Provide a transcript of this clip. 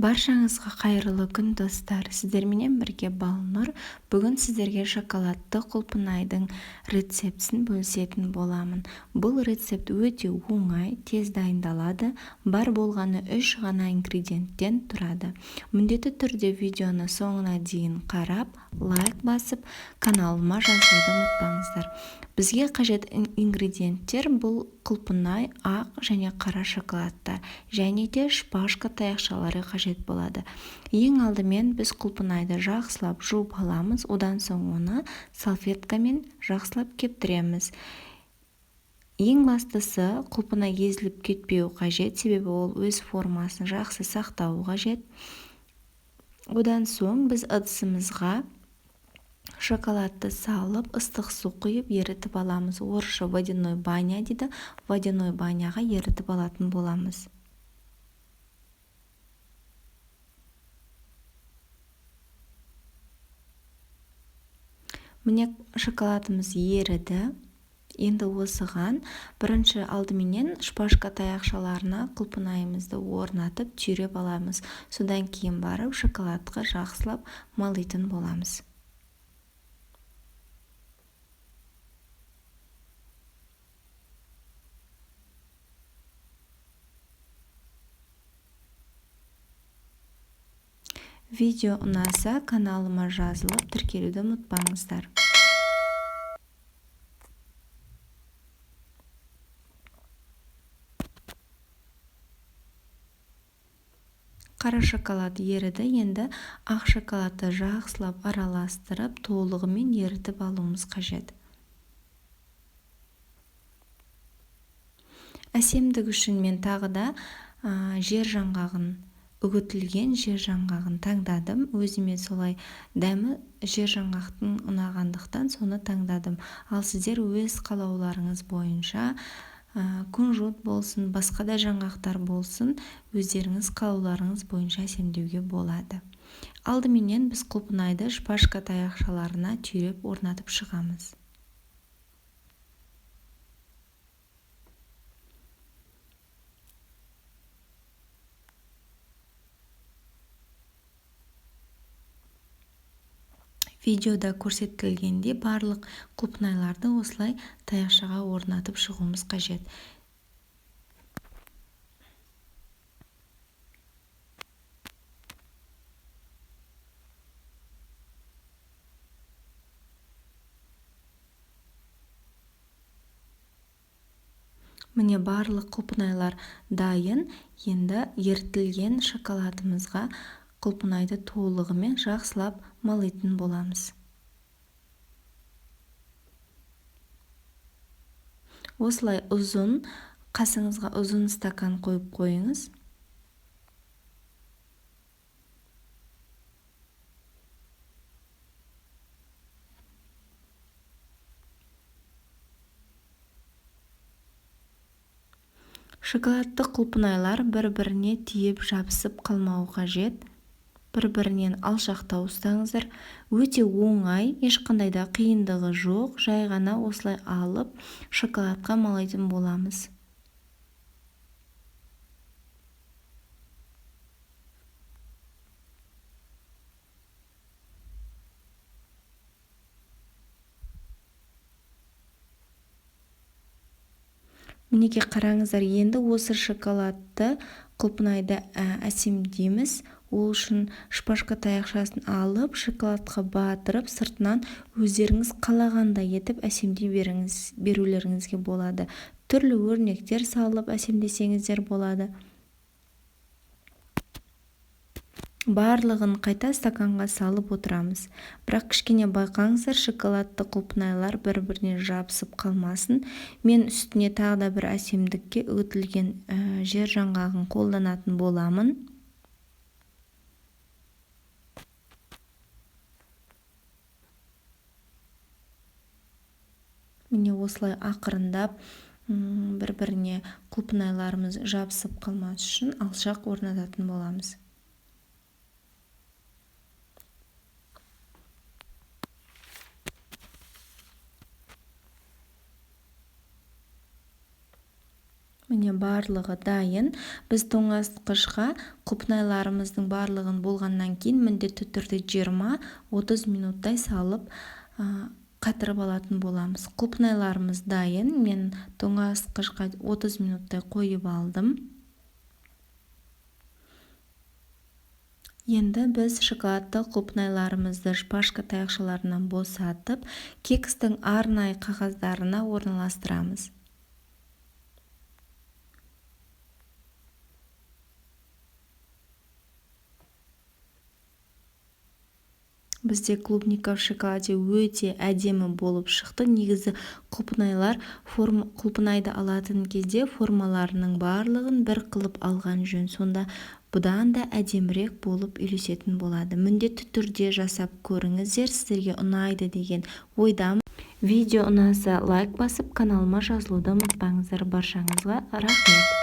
Баршаңызға қайырлы күн, достар! Сіздерменен бірге Балнұр. Бүгін сіздерге шоколадты құлпынайдың рецептісін бөлісетін боламын. Бұл рецепт өте оңай, тез дайындалады. Бар болғаны 3 ғана ингредиенттен тұрады. Міндетті түрде видеоны соңына дейін қарап, лайк басып, каналыма жазылуды ұмытпаңыздар. Бізге қажет ингредиенттер бұл құлпынай, ақ және қара шоколадтар және де шпажка таяқшалары қажет болады. Ең алдымен біз құлпынайды жақсылап жуып аламыз, одан соң оны салфеткамен жақсылап кептіреміз. Ең бастысы, құлпынай езіліп кетпеуі қажет, себебі ол өз формасын жақсы сақтауы қажет. Одан соң біз ыдысымызға шоколадты салып, ыстық су құйып ерітіп аламыз. Орысша водяной баня дейді. Водяной баняға ерітіп алатын боламыз. Міне, шоколадымыз еріді. Енді осыған бірінші алдыменен шпажка таяқшаларына құлпынайымызды орнатып, түйреп аламыз. Содан кейін барып шоколадқа жақсылап малитын боламыз. Видео ұнаса, каналыма жазылып, тіркелуді ұмытпаңыздар. Қара шоколад еріді, енді ақ шоколадты жақсылап араластырып, толығымен ерітіп алуымыз қажет. Әсемдік үшін мен тағы да жер жаңғағын, үгітілген жер жаңғағын таңдадым. Өзіме солай дәмі жер жаңғақтың ұнағандықтан соны таңдадым. Ал сіздер өз қалауларыңыз бойынша, кунжут болсын, басқа да жаңғақтар болсын, өздеріңіз қалауларыңыз бойынша әсемдеуге болады. Алдыменен біз құлпынайды шпажка таяқшаларына түйреп орнатып шығамыз. Видеода көрсетілгендей барлық құлпынайларды осылай таяқшаға орнатып шығуымыз қажет. Міне, барлық құлпынайлар дайын. Енді ерітілген шоколадымызға құлпынайды толығымен жақсылап малитын боламыз. Осылай ұзын, қасыңызға ұзын стакан қойып қойыңыз. Шоколадты құлпынайлар бір-біріне тиіп жабысып қалмауы қажет. Бір-бірінен алшақтау ұстаңыздар. Өте оңай, ешқандай да қиындығы жоқ. Жай ғана осылай алып, шоколадқа малайтын боламыз. Мінекей, қараңыздар, енді осы шоколадты құлпынайды әсемдейміз. Ол үшін шпажка таяқшасын алып, шоколадқа батырып, сыртынан өздеріңіз қалағандай етіп әсемдей берулеріңізге болады. Түрлі өрнектер салып әсемдесеңіздер болады. Барлығын қайта стаканға салып отырамыз. Бірақ кішкене байқаңыздар, шоколадты құлпынайлар бір-біріне жабысып қалмасын. Мен үстіне тағы да бір әсемдікке үгітілген жер жаңғағын қолданатын боламын. Міне, осылай ақырындап, бір-біріне құлпынайларымыз жабысып қалмас үшін алшақ орнататын боламыз. Міне, барлығы дайын. Біз тоңазытқышқа құлпынайларымыздың барлығын болғаннан кейін міндетті түрде 20-30 минуттай салып қатырып алатын боламыз. Құлпынайларымыз дайын. Мен тоңазытқышқа 30 минуттай қойып алдым. Енді біз шоколадты құлпынайларымызды шпажка таяқшаларынан босатып, кекстің арнайы қағаздарына орналастырамыз. Бізде клубника в шоколаде өте әдемі болып шықты. Негізі құлпынайды алатын кезде формаларының барлығын бір қылып алған жөн. Сонда бұдан да әдемірек болып үйлесетін болады. Міндетті түрде жасап көріңіздер, сіздерге ұнайды деген ойдамын. Видео ұнаса, лайк басып, каналыма жазылуды ұмытпаңыздар. Баршаңызға рахмет.